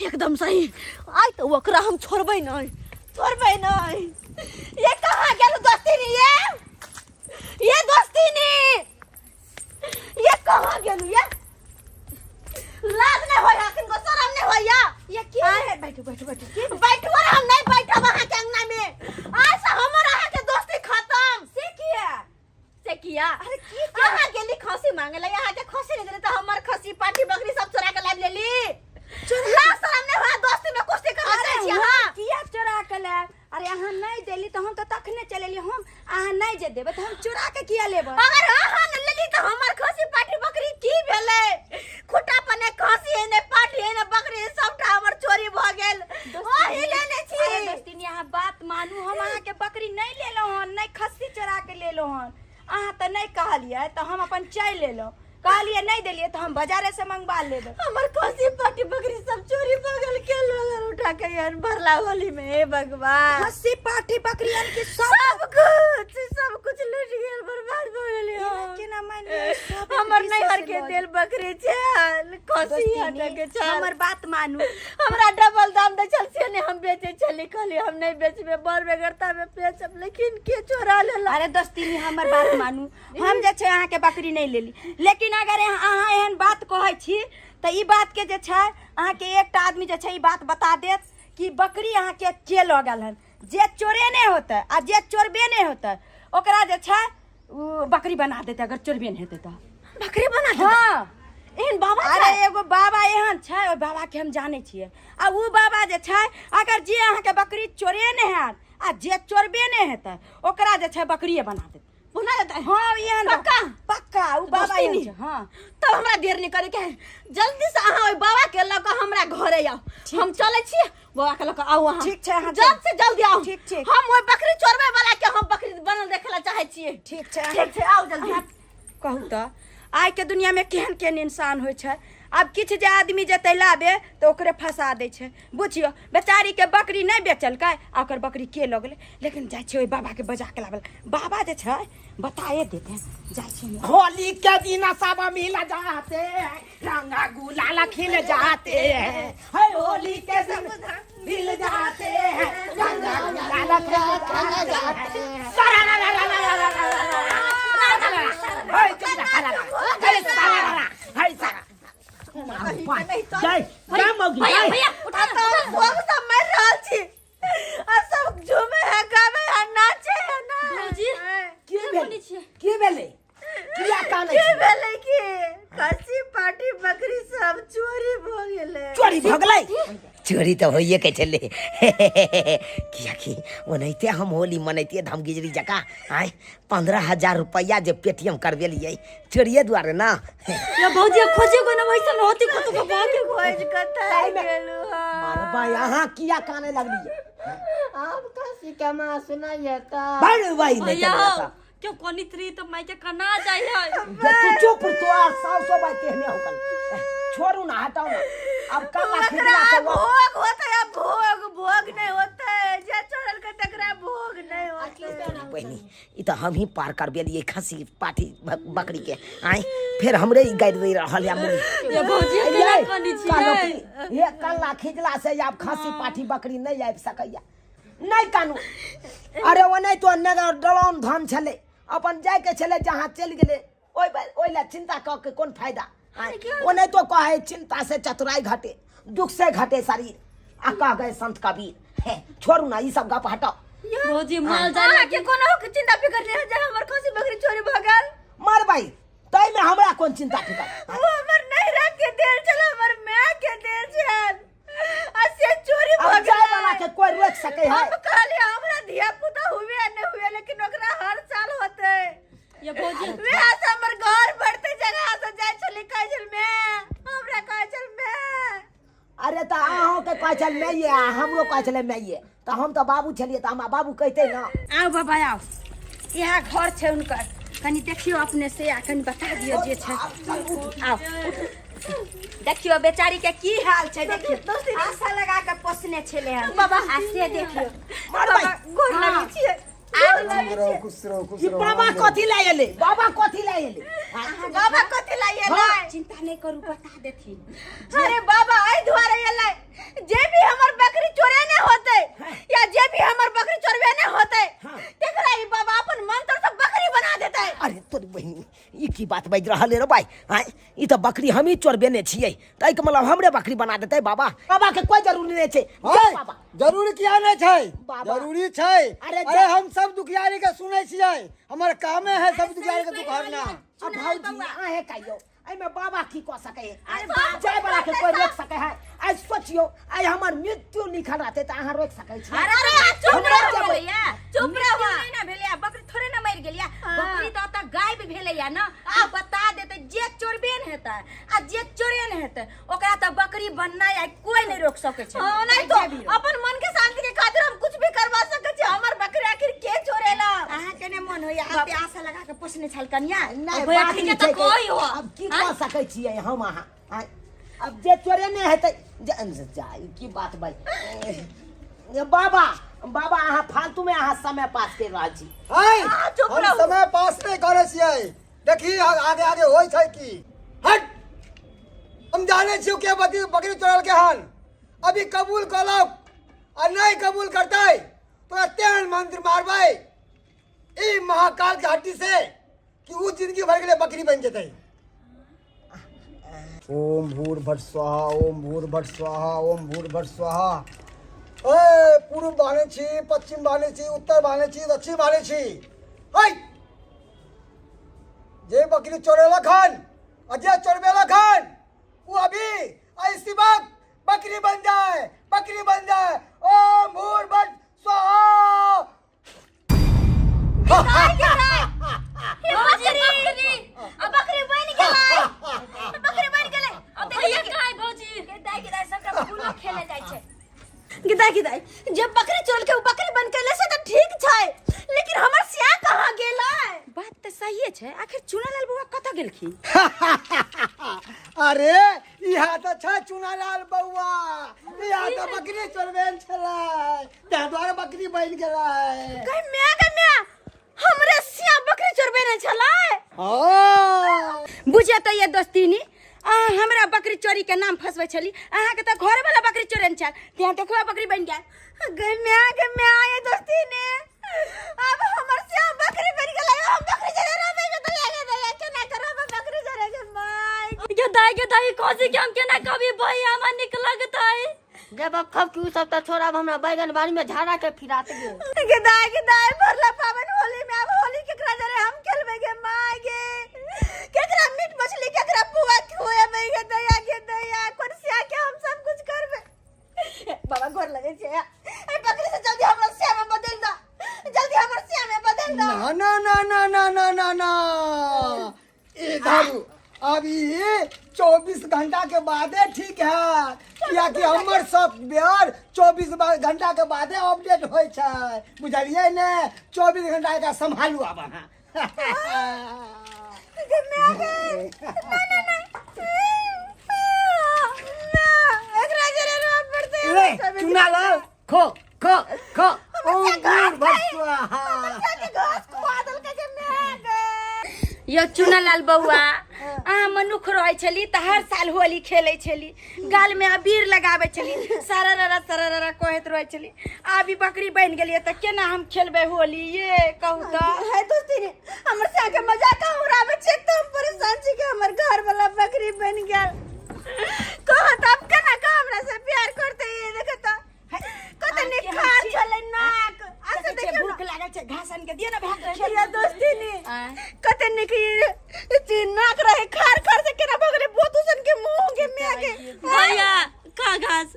एकदम सही आइ तऽ ओकरा हम छोड़बै नहि, छोड़बै नहि। ये कहाँ गेल दोस्तिनी? ये दोस्तिनी ये कहाँ गेलू? ये लाज नहीं होया किनको, शरम नहीं होया? ये की है? बैठू बैठू बैठू। की बैठू? और हम नहीं बैठब अहाँ के अंगना में। आज से हमर अहाँ के दोस्ती खत्म। से किया? से किया? अरे की अहाँ गेली खसी मांगे ला, अहाँ के खसी नहीं देले त हमर खसी पाठी बकरी सब चोरा के लाबि लेली। लाज शरम नहीं होया, दोस्ती में कुश्ती करना अरे चाहै छी हम अहाँ? किया चोरा के लायब? अरे अहाँ नहीं देली तऽ हम तऽ तखने चलि एलियै। हम अहाँ नहीं जे देबै तऽ हम चोरा के किया लेबै? अगर अहाँ न लेली तऽ हमर खसी पाठी बकरी की भेलै? खुट्टा पर ने खसी है ने पाठी है ने बकरी है, सबटा हमर चोरी भऽ गेल। ओही लेने छी। अरे दोस्तिनी, अहाँ बात मानू, हम अहाँके बकरी नहीं लेलहुँ हन, नहीं खस्सी चोरा के लेलहुँ हन। अहाँ तऽ नहीं कहलियै तऽ हम अपन चलि एलहुँ। कहलियै नहीं देलियै तऽ हम बाजारे से मंगवा लेबै। हमर खस्सी पाठी बकरी सब चोरी भऽ गेल, के लोगन उठा के एहन भरला होली में? हे भगवान, खस्सी पाठी बकरी यानी कि सब सब कुछ लूट गेल, बर्बाद भऽ गेल। एना केना मानि लिअ, सब एक हमर विषय नैहर से के लऽ देल बकरी छल, खस्सी दोस्तिनी, हटा के छल। हमर बात मानू, हमरा डबल दाम दै छल से नहि हम बेचै छली। कहली हम नहि बेचबै, बड़ बेगरता में बेचब, लेकिन के चोरा लेला। अरे दोस्तिनी, हमर बात मानू, हम जे छै अहाँके बकरी नहि लेली, लेकिन अगर अहाँ एहन बात कहै छी तऽ ई बात के जे छै अहाँके एकटा आदमी जे छै ई बात बता देत कि बकरी अहाँके के लऽ गेल हन। जे चोरे नहि होतै आ जे चोरबे नहि होतै ओकरा जे छै उ बकरी बना देतै, अगर चोरबे नहि हेतै तऽ बकरी बना देतै? हाँ। एहन बाबा अरे छै? एगो बाबा एहन छै, ओहि बाबा के हम जानै छियै। आ उ बाबा जे छै अगर जे अहाँके बकरी चोरे नहि हैत आ जे चोरबे नहि हेतै ओकरा जे छै बकरिए बना देतै। बना देतै? हाँ, एहन पक्का? पक्का, उ बाबा एहन दोस्तिनी। छै। हाँ, तब हमरा देर नहीं करे के है, जल्दी से अहाँ ओहि बाबा के लऽ कऽ हमरा घरे आउ। हम चलै छी बाबा के लऽ कऽ, आउ अहाँ। ठीक छै, अहाँ जल्द से जल्दी आउ। ठीक, ठीक। हम ओहि बकरी चोरबै वाला के हम बकरी बनल देखे ला चाहै छियै। ठीक छै। ठीक छै, आउ जल्दी। अहाँ कहू तऽ आइ के दुनिया में केहन केहन इंसान होइ छै। आब किछु जे आदमी जेतै लाबे तऽ ओकरे फंसा दै छै। बुझियौ बेचारी के बकरी नहि बेचलकै आ ओकर बकरी के लऽ गेलै। लेकिन जाइ छियै ओहि बाबा के बजा के लाबे, बाबा जे छै बताए देते। जाइ छियै। होली के दिन सब मिल जाते हैं, रंगा गुलाल खिल जाते हैं। है होली के दिन मिल जाते हैं, रंगा गुलाल खिल जाते हैं। सारा रा रा रा रा रा रा रा रा रा रा रा। है चंद्रा रा रा है सारा रा रा है सारा। जय जय मौगी भैया जय। भैया उठा ना, उठा ना। सब सब मर रहल छी आ सब झूमे है, गावे है, नाचे है ना। भौजी, की बोलै छियै? की भेलै? किया कानै की छी? भेलै कि खस्सी पाठी बकरी सब चोरी भऽ गेलै। चोरी भऽ गेलै? चोरी तऽ होइए के छलै, कियाकि ओनाहिते हम होली मनैतियै धमगिजरी जकाँ। आँय, 15,000 रुपैआ जे पेटीएम करबेलियै चोरिए दुआरे ना। या भौजी, खोजे को ना वैसन होती कतो को भागे। खोज कतऽ गेलू? मरबा, अहाँ किया काने लगलियै? आब खस्सी के माँ सुनाइए तऽ बड़ भाई नहीं भैया चलेगा। क्यों कोनी त्री तो माई के कना जाय है। जे तू चुप, तो साव सौ बात कहने हो कल। छोड़ू ना, हटाओ ना। अब कल ओकरा खिदला से भोग होता है, भोग भोग नहीं होता है, जे चोरल के तकरा भोग नहीं होता है। बहिनी, ई तऽ हम ही पार करबेलियै खस्सी पाठी बकरी के। आय फेर हमरे ई गाड़ि दे रहल या मुड़ी। या भौजी, केना कनी छियै? हे कल्ला खिजला से आब खस्सी पाठी बकरी नहीं आबि सकैया। नहीं कानू, अरे ओ नहीं तो नगर डलान धन छलै, अपन जाय के छलै जहाँ चलि गेलै। ओहि ओहि लए चिंता कऽ के कोन फायदा? आँय, ओ नहीं तो कहै चिंता से चतुराई घटे, दुख से घटे शरीर, आ कह गए संत कबीर। हे छोड़ू ना ई सब गप, हटाओ। भौजी, माल जाल अहाँके कोनो चिंता फिकर नहीं है जे हमर खस्सी बकरी चोरी भऽ गेल? मर भाई, ताहिमे हमरा कोन चिंता फिकर? ओ हमर नैहरा के देल छल हमर अरे तऽ अहूँके कहै छल माइए आ हमरो कहै छलै माइए, तऽ हम तऽ बाबू छलियै, तऽ हमरा बाबू कहितै ने। आउ बाबा आउ, इएह घर छै हुनकर, कनि देखियौ अपने से आ कनि बता दियौ जे छै। आउ देखियौ बेचारी के की हाल छै, देखियौ आशा लगा के पोसने छलै हन बाबा। आ से देखियौ। मारबै। बाबा गोर लगै छियै। खुश रहो, खुश रहो, खुश ई रहो। बाबा कथी लए एलै? बाबा कथी लए एलै? बाबा कथी ला एलै? चिंता नहि करू, बता देथिन। अरे बाबा एहि दुआरे एलै, जे भी हमर बकरी चोरे ने होते या जे भी हमर बकरी चोरबे ने होते, तेकरा ई बाबा अपन मंत्र से बकरी बना देते। अरे तोर बहिनी, ई की बात बाजि रहल रे भाई? आँय, ई तऽ बकरी हमही चोरबेने छियै, ताहिके मतलब हमरे बकरी बना देतै बाबा? बाबा के कोई जरूरी नहीं छै। है, बाबा जरूरी किया नहीं छै? बाबा। जरूरी छै। अरे अरे हम सब दुखियारी के सुनै छियै, हमर कामे है सब दुखियारी के दुख हरना। अब भौजी अहें कहियौ, एहिमे बाबा की कऽ सकै है? जाय वाला के कोई रोक सकै है? आइ सोचियौ, आइ हमर मृत्यु लिखल रहतै तऽ अहाँ रोकि सकै छी? अरे अरे चुप हमरा रहो। जेबै। भेलैया चुप रहो। नहि ना भेलैया, बकरी थोड़े ना मरि गेलैया, बकरी तऽ ओतऽ गायब भेलैया ना। आ बता देतै जे चोरबे ने हेतै आ जे चोरे ने हेतै, ओकरा तऽ बकरी बननाइ आइ कोई नहि रोक सकै छै। हाँ, नहीं तो अपन मन के शांति के खातिर हम कुछ भी करवा सके छी। हमर बकरी आखिर के चोरेला? अहाँ के ने मन होइया, आते आशा लगा के पोसने छल कनिया। नहि भैया, बात ठीक ई है, तऽ छै कि कोई हो। अब की कऽ सकै छियै हम अहाँ? आँय, अब जे चोरे नहि हेतै जा, ई की बात भाई? ए, बाबा बाबा, अहाँ फालतू में अहाँ समय पास कर रहल छी। है, चुप हम रहू। समय पास नहीं करे छियै, देखी आगे आगे होइ छै की। हट, हम जाने छियै के बकरी बकरी चोरल के हन। अभी कबूल कलक आ नहीं कबूल करतै तो तेहन मंत्र मारबै ई महाकाल के हड्डी से कि ऊ जिंदगी भर के लिए बकरी बन जेतै। ओम भूर भट स्वाहा, ओम भूर भट स्वाहा, ओम भूर भट स्वाहा। ए पूर्व बाने छी, पश्चिम बाने छी, उत्तर बाने छी, दक्षिण बाने छी, है जे बकरी चोरेलक हन आ जे चोरबेलक हन वो अभी ऐसी वक्त बकरी बन जाए, बकरी बन जाए। ओम भूर भट स्वाहा। बकरी बकरी अब बकरी बन गेलै, बकरी बन गेलै। अब भैया कहाँ है भौजी? दाइ के दाइ सबटा फूलो खेले जाइ छै। गिदाई गिदाई, जे बकरी चोर के उ बकरी बन के से त ठीक छै, लेकिन हमर सिया कहाँ गेलै? बात तऽ सहिए छै, आखिर चुनालाल बौआ कतऽ गेलखिन? अरे इहा तऽ छै चुनालाल बौआ, इहा तऽ बकरी चोरबेन छलै, ताहि दुआरे बकरी बनि गेलै। गई म्या, गई म्या, हमरे सिया बकरी चोरबे ने छलै। हाँ। बुझे तऽ ये दोस्तीनी, अहाँ हमरा बकरी चोरी के नाम फंसबै छली, अहाँके तऽ घर वाला बकरी चोरेन छल, तें देखो बकरी बनि गेल। गई म्या, गई म्या, ये दोस्ती ने अब हमर सिया बकरी बन गेलै, हम बकरी चोरे रहबै के दया के दया केना करब बकरी चोरे के माय। गे दाई, गे दाई, कोसी के हम केना कभी भैया हमरा निक लगतै? जब अब खब की सब तऽ छोड़ब, हमरा बैगन बाड़ी में झाड़ा के फिरात गे। गे दाई, गे दाई, भरला पावन होली में अब होली केकरा जरे हम खेलबै गे माय? गे केकरा मीट मछली, केकरा पुआ खुएबै गे दया, गे दया? कोन सिया के हम सब कुछ करबै? बाबा गोर लगे छै, ए बकरी से जल्दी हमरा सिया में बदल दा, जल्दी हमर सिया में बदल दा। ना ना ना ना ना ना ना ना, ए दारू अभी 24 घंटा के बादे ठीक है, कियाकि हमर सॉफ्टवेयर 24 घंटा के बादे अपडेट होइ छै, बुझलियै ने? 24 घंटा के सम्हालू आब अहाँ। गे म्या गे, ना ना ना ना, एकरा जरे रोब पड़तै। ले चुना लाल, खो खो खो, ओम भूर भट स्वाहा। के घास खुआ देलकै गे म्या गे। यो चुनालाल बौआ, अहाँ मनुख रहै छली तऽ हर साल होली खेलै छली, गाल में अबीर लगाबै छली, सारा ररा सारा ररा कहैत रहै छली। आब ई बकरी बनि गेलियै तऽ केना हम खेलबै होली, ये कहू तऽ? है दोस्ती रे, हमर साके मजाक उड़ाबै छै तऽ हम परेशान छी कि हमर घर वाला बकरी बनि गेल। कहत अब केना कह हमरा से प्यार करते? ये देख तऽ कते निखार छलै नाक आ से देखै छियै, देखियौ भूख लागल छै, घास आनि के दियौ ने भात ने। ये दोस्ती नी, आँय। कते निक ई नाक रहे, खार खार से केना भऽ गेलै बोतू सन के मुंह के म्या के। भैया खा घास,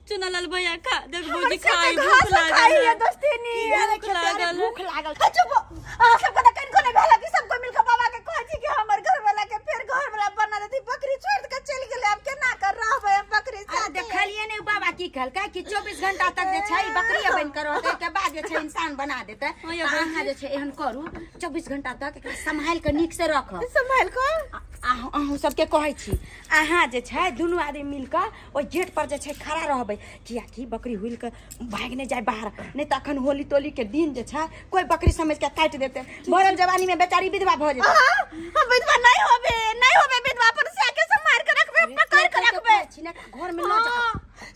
चुनालाल भैया खा, देख हमर भौजी सबके खाई, भूख घास लागल खाई है। ये दोस्ती नी। भूख लागल है। भूख लागल। हा, चुप। अहाँ सबके तऽ कनिको नहि भेल कि सबको मिलके बाबा के कहै छी कि हमर घर वाला के फेर घर वाला बना देती, बकरी छोड़ के चलि गेलै, आब केना कर रहबै हम बकरी अरे साथे? देखै की कहलकै कि 24 घंटा तक जे छै बकरिए बनि कऽ रहतै, के बाद जे छै इंसान बना देतै। हाँ, तऽ अहाँ जे छै एहन करू, 24 घंटा तक एकरा सम्हालि कऽ नीक से रखब। सम्हालि कऽ। अहूँ सबके कहै छी, अहाँ जे छै दुनू आदमी मिल कऽ ओहि गेट पर जे छै खड़ा रहबै, कियाकि बकरी हुलि कऽ भागि नहि जाय बाहर, नहि तऽ अखन होली तोली के दिन जे छै कोई बकरी समझ के काटि देतै, भरल जवानी में बेचारी विधवा भऽ जेतै। हम विधवा नहीं होबे, नहीं होबे विधवा, अपन से के सम्हार के रखबे, पकड़ के रखबे। छी ने, घर में न जाओ। हाँ,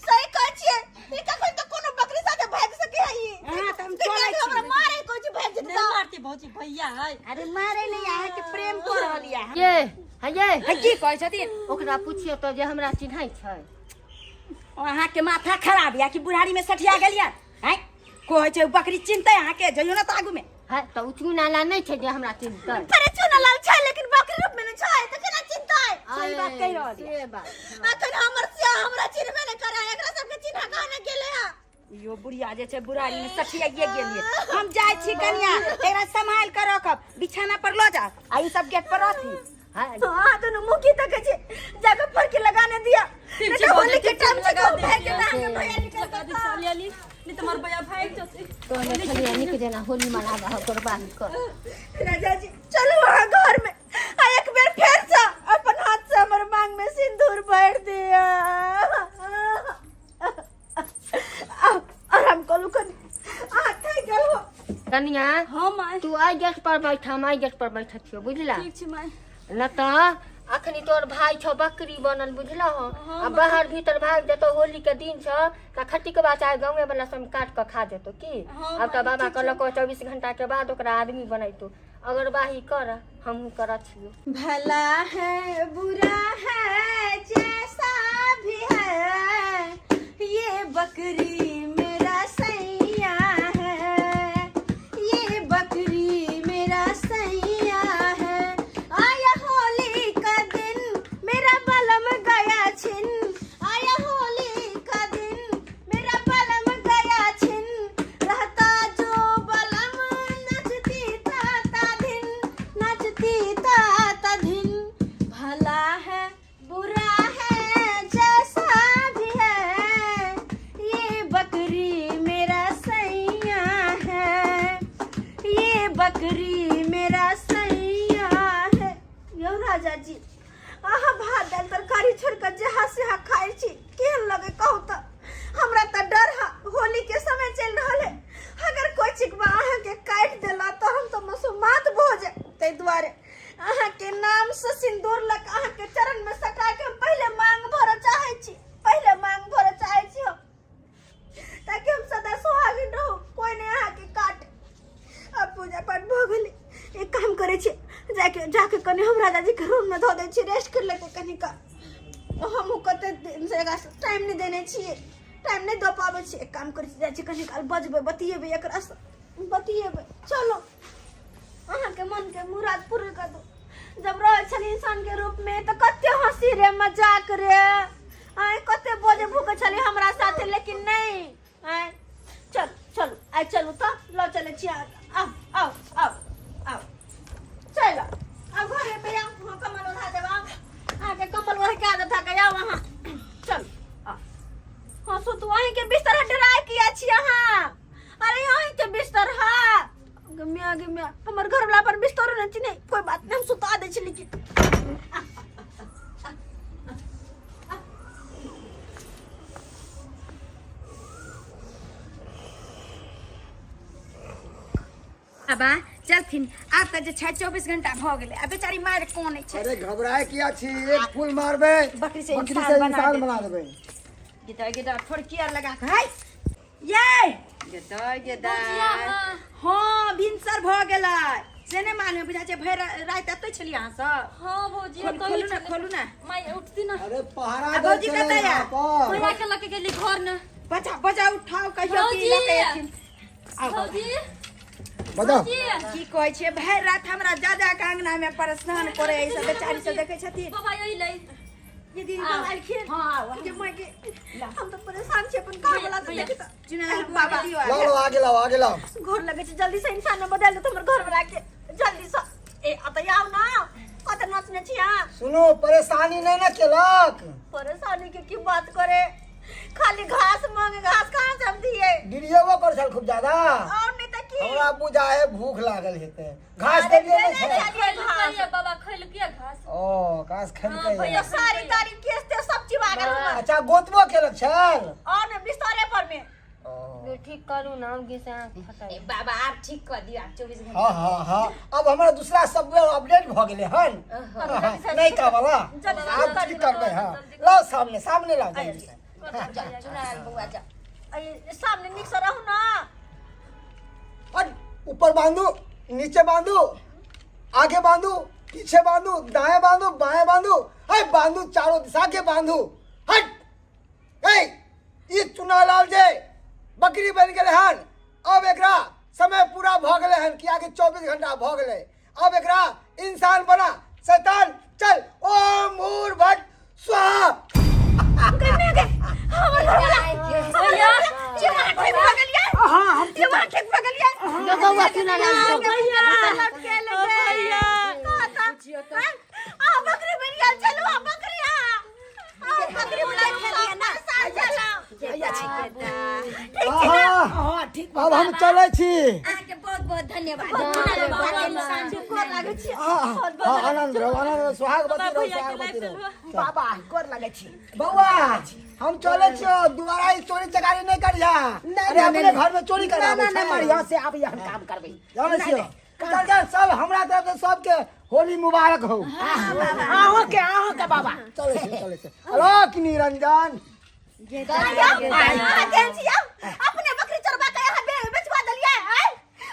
सही कहै छियै। ई कखन तऽ कोनो बकरी साथे भागि सकै है ई। हाँ, तऽ हम तऽ चलै छी। हमरा मारे कोइ चीज भागि जेतै। नहीं मारते भौजी, भैया है। अरे मारे नहीं, अहाँ के प्रेम कऽ रहल यऽ। ये है ये। है की कहै छथिन? ओकरा पुछियो तऽ जे हमरा चिन्है छै। अहाँ के माथा खराब या कि बुढ़ारी में सठिया गेलियै? हैं, कहै छै बकरी चिन्हतै अहाँ के? जइयो ना तऽ आगू में। है तऽ ओ चूना लाल नहि छै जे हमरा चिन्हतै। अरे चूना लाल छै लेकिन बकरी रूप में नहि छै तऽ केना चिन्हतै? सही बात कहि रहल यऽ। से बात। अखन हमर सिया हमरा चिन्हबे नहि करै, एकरा सबके चिन्ह कहाँ ने गेलै हँ। यो बुढ़िया जे छै बुढ़ारी में सठियाइए गेलियै। हम जाइ छी कनिया, एकरा सम्हालि कऽ रखब, बिछाना पर लऽ जाउ आ ई सब गेट पर रहथिन। है। हाँ, दोनों मुँह की तक छै, जाके फरकी लगाने दिया। ठीक नहीं छै तो भौजी, होली के ठीक छै, टाइम छै, लगा कहूँ दे। भागि जेता अहाँके भैया निकलि लगा दे जेता। सालियाली, नहीं तुम्हार भैया भागि जतै। तोहने छलियै नीक जेना होली मनाबह, ओकर बाद कर। राजा जी चलू अहाँ घर में, आ एक बेर फेर से अपन हाथ से हमर मांग में सिंदूर भर दिया। आउ, आराम करू कनी, अहाँ थाकि गेल हो। कनिया। हाँ माय। तू एहि गेट पर बैठ, हम एहि गेट पर बैठे छियौ, बुझला? ठीक छै माय। न तऽ अखनी तोर भाई छौ बकरी बनल, बुझला हो? आ बाहर भीतर भाग जेतौ, होली के दिन छौ तऽ खटिकबा चाहे गाँवे वाला सब काट कऽ खा जेतौ की। हाँ, आब तऽ माय, बाबा ठीक छै। कहलक 24 घंटा के बाद ओकरा आदमी बनेतौ। अगरबाही कर, हमहूँ करऽ छियौ। भला है बुरा है जैसा भी है, ये बकरी मेरा सैया है, ये बकरी मेरा सैया है। आया होली का दिन मेरा बलम गया छिन, आया होली का दिन मेरा बलम गया छिन, रहता जो बलम नचती ताता धिन, नचती ताता धिन। भला है बुरा है जैसा भी है, ये बकरी मेरा सैया है, ये बकरी मेरा सैया है। यौ राजा जी, अहाँ भात दालि तरकारी छोड़ि कऽ जहाँ सेहा खाइ छी, केहन लगे कहू तऽ? हमरा तऽ डर है, होली के समय चलि रहल है, अगर कोई चिकबा अहाँके काटि देला तऽ हम तऽ मसोमात भऽ जायब। ताहि दुआरे अहाँके नाम से सिंदूर लग अहाँके चरण में सटा के हम पहिले मांग भरऽ चाहै छी, पहिले मांग भरऽ चाहै छी हम, ताकि हम सदा सुहागिन रहू, कोई नहीं अहाँके काटे। अब पूजा पाठ भऽ गेलै, एक काम करै छी, जाके जाके कनि हम राजा जी के रूम में धऽ दै छी, रेस्ट कर लेतै कनि का। हमहूँ कते दिन से एकरा टाइम नहि देने छियै, टाइम नहि दऽ पाबै छियै। एक काम करै छी, जाइ छी कनि काल बजबै बतियेबै, एकरासँ बतियेबै। चलो अहाँके मनके मुराद पूरा कर दू। जब रहै छली इंसान के रूप में तऽ कते हंसी रे मजाक रे, आय कते बोले भूखे छली हमरा साथे, लेकिन नहीं आय। चल चलू आइ चलू तऽ लऽ चलै छी अहाँके। आउ आउ आउ आउ, चलि आउ, आउ घरे पे आउ। अहाँ कम्बल ओढ़ा देब, आउ, अहाँके कम्बल ओढ़ के आदत है, आउ अहाँ चलू आउ। हाँ सुतू, अहींके बिस्तर डराय किया छी अहाँ? अरे अहींके बिस्तर है। गे मियाँ, गे मियाँ, हमर घरवला पर बिस्तर नहि चिन्है। कोई बात नहीं, हम सुता दै छी। लेकिन बाबा चलथिन, आब तऽ जे छै 24 घंटा भऽ गेलै आ बेचारी मारि कोन छै। अरे घबराए किया छी, एक फूल मारबै बकरी से बकरी इंसान से बना इंसान देतै। बना देबै। गिदा गिदा फुरकी आर लगा के है ये गेदा गेदा। हाँ भिनसर भऽ गेलै से नहि मालूम, बुझा छै भरि राति एतै छलियै अहाँ सब। हाँ भौजी। खोलू, खोलू ना, खोलू ना। माय उठती ना। अरे पहरा आ दै भौजी छलै कतऽ या? यहाँ पर। भैया के लके गेली घर ने। बचा बचा उठाओ, कहियो कि भौजी। लऽ के एथिन। आउ बाबा। भौजी। बताओ। की कहै छियै, भरि राति हमरा जा जा के अंगना में परेशान करे ई सब बेचारी सब, देखै छथिन। बाबा यही लै। ये दीदी बाबा एलखिन। हाँ, आउ, आउ। जे माय के हम तऽ परेशान छी अपन घर वाला से देखी तऽ। चुनाव बाबा दियौ। लाओ लाओ, आगे लाओ, आगे लाओ। घर लगे छै, जल्दी से इंसान में बदल देत हमर घर वाला के जल्दी से। ए अतऽ आउ ना, कतऽ नचने छी अहाँ? सुनो, परेशानी नहीं ना केलक? परेशानी के की बात करे, खाली घास मांगे, घास कहाँ से हम दिए? डिरियेबो कर छल खूब ज्यादा। और नहीं तो की? हमरा बुझा है भूख लागल हेतै, घास देलियै नहि छल। घास बाबा खैलकै घास। ओ घास खेलकै। भैया सारी तारी केस ते सब चिबा गेल हमर। अच्छा गोतबो केलक छल? और ने बिस्तरे पर में। ओ। ठीक करू ना, हम घिसे आँख फटल। बाबा आब ठीक कऽ दियौ, आब 24 घंटा। हाँ हाँ हाँ, अब हमारा दूसरा सॉफ्टवेयर अपडेट भ गेलै हन। हाँ, नहीं का वाला आब ठीक करबै। हाँ लाओ, सामने सामने लाओ जल्दी से। चुनाव बौआ जा। सामने निक से रहू ना। और ऊपर बांधू, नीचे बांधू, आगे बांधू, पीछे बांधू, दाएं बांधू, बाएं बांधू, है बांधू, चारों दिशा के बांधू। हट ए ई चुनालाल जे बकरी बन गेलै हन, अब एकरा समय पूरा भ गेलै हन कि आगे 24 घंटा भ गेलै। अब एकरा इंसान बना शैतान चल ओम भूर भट स्वाहा। बौआ चुनालाल बकरी बन गेल, चलू आ बकरी आ बकरी बना खेलिए ना। आहा, हाँ ठीक। अब हम चलै छी। अहाँके बहुत बहुत धन्यवाद। हाँ, आनंद रहो, आनंद रहो, सुहागवती रहो, सुहागवती रहो। बाबा गोर लगै छी। बौआ हम चले छियो, दोबारा ई चोरी चकारी नहीं करिया। नहीं, अरे नहीं, अपने नहीं। घर में चोरी ना करा ना ना मरिया से आब यहाँ काम करबै। जानै छियो। चल चल, सब हमरा तरफ से सबके होली मुबारक हो। अहों के, अहों के बाबा। चले छी, चले छी। अलोक निरंजन। अपने बकरी चोरबा के यहाँ बेचवा देलियै आय,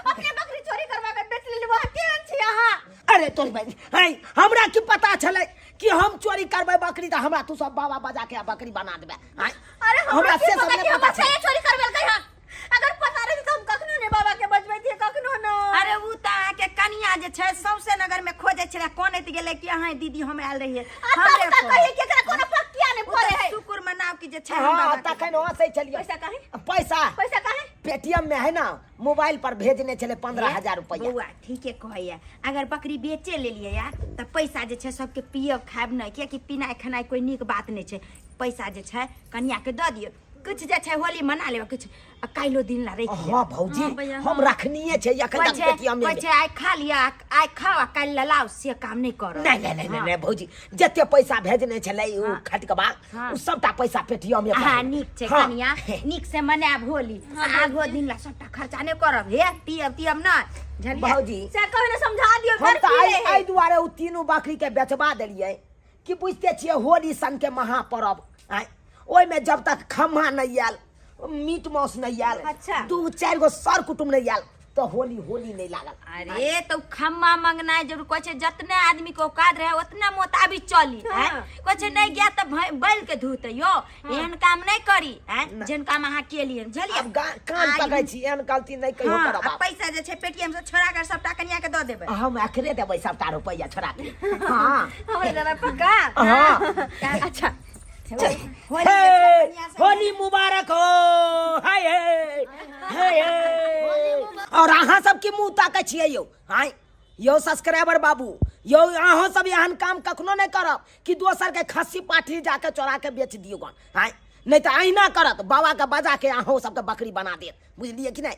अपने बकरी चोरी करवा के बेच लेलियै, वहाँ केहन छी अहाँ? अरे तोरी बहिन है, हमरा की पता छलै कि हम चोरी करबै बकरी तऽ हमरा तू सब बाबा बजा के बकरी बना देबै आँय? अरे हमरा हमरा की से सब पता नहि कि पता हमर छलै। छाया चोरी करबेलकै हन? अगर पता रहतै तऽ हम कखनो नहि बाबा के बजबैतियै, कखनो न। अरे उ तऽ अहाँके कनिया जे छै सौंसे नगर में खोजै छलै, कनैत गेलै कि अहाँ दीदी हम आयल रहियै। आ तब हमरे तक पर। कहियै कि एकरा कोनो पक्किया नहि उ पड़े तऽ है। शुक्र मनाउ कि जे छै हम हाँ बाबा के- तखन हँसै छलियै। पैसा काहे? पैसा पैसा काहे? पेटीएम में है ना, मोबाइल पर भेजने छलै 15,000 रुपया। बौआ ठीके कहैया, अगर बकरी बेचे लेलियै या तऽ पैसा जे छै सबके पियब खायब नहि, कियाकि पिनाइ खेनाइ कोइ नीक बात नहि छै। पैसा जे छै कनियाके दऽ दियौ, कुछ जे छै होली मना लेब, कुछ आ काल्हिो दिन ला राखि लेब। हाँ भौजी, हम रखनिए छै एखन कहै तक छै पेटीएम में। कहै छै आइ खा लिअ, आइ खाओ आ काल्हि लए लाउ, से काम नहि करब। नहीं नहीं नहीं नहीं नहीं भौजी, जते पैसा भेजने छलै उ खटकबा, उ सबटा पैसा पेटीएम में। हाँ नीक छै। हाँ। कनिया नीक से मनायब होली, आ आगो दिन ला सबटा खर्चा नहि करब, हे पियब तियब नहि, बुझलियै? भौजी से कहियो ने समझा दियौ। हम बड़ तऽ पीले आइ है। एहि दुआरे उ तीनू बकरी के बेचबा देलियै कि बुझते छियै होली सन के महापर्व आँय, ओहिमे जब तक खम्हा नहि आयल, मीट मांस नहि आयल, अच्छा। दू चारि गो सर कुटुम्ब नहि आयल तऽ होली होली नहि लागल। अरे तो खम्मा मंगनाइ जरूर कहै छै, जतने आदमी के औकात रहे उतना मोताबिक चली। हाँ। कहै छै नहि गया तऽ बैल के धोतै यो, एहन काम नहि करी आँय, जेहन काम अहाँ केलियै, बुझलियै? आब कान पकड़ै छी, एहन गलती नहि कहियो हाँ, करब आ आब। पैसा जे छै पेटीएम से छोड़ा कर सबटा कनिया के दऽ देबै। हम अखरे देबै सबटा रुपैआ छोड़ा के। हाँ हमरा देबै पक्का? हाँ। अच्छा। होली जे छै कनिया से- होली मुबारक हो। हाय हे हाय हे। और अहाँ सब की मुंह ताकै छियै यौ? हाय यौ सब्सक्राइबर बाबू यौ, अहाँ सब एहन काम कखनो नहि करब कि दोसर के खस्सी पाठी जाके चोरा के बेच दियौ गन। हाय नहि तऽ अहिना करत, बाबा के बजा के अहाँ सबके बकरी बना देत, बुझलियै कि नहि?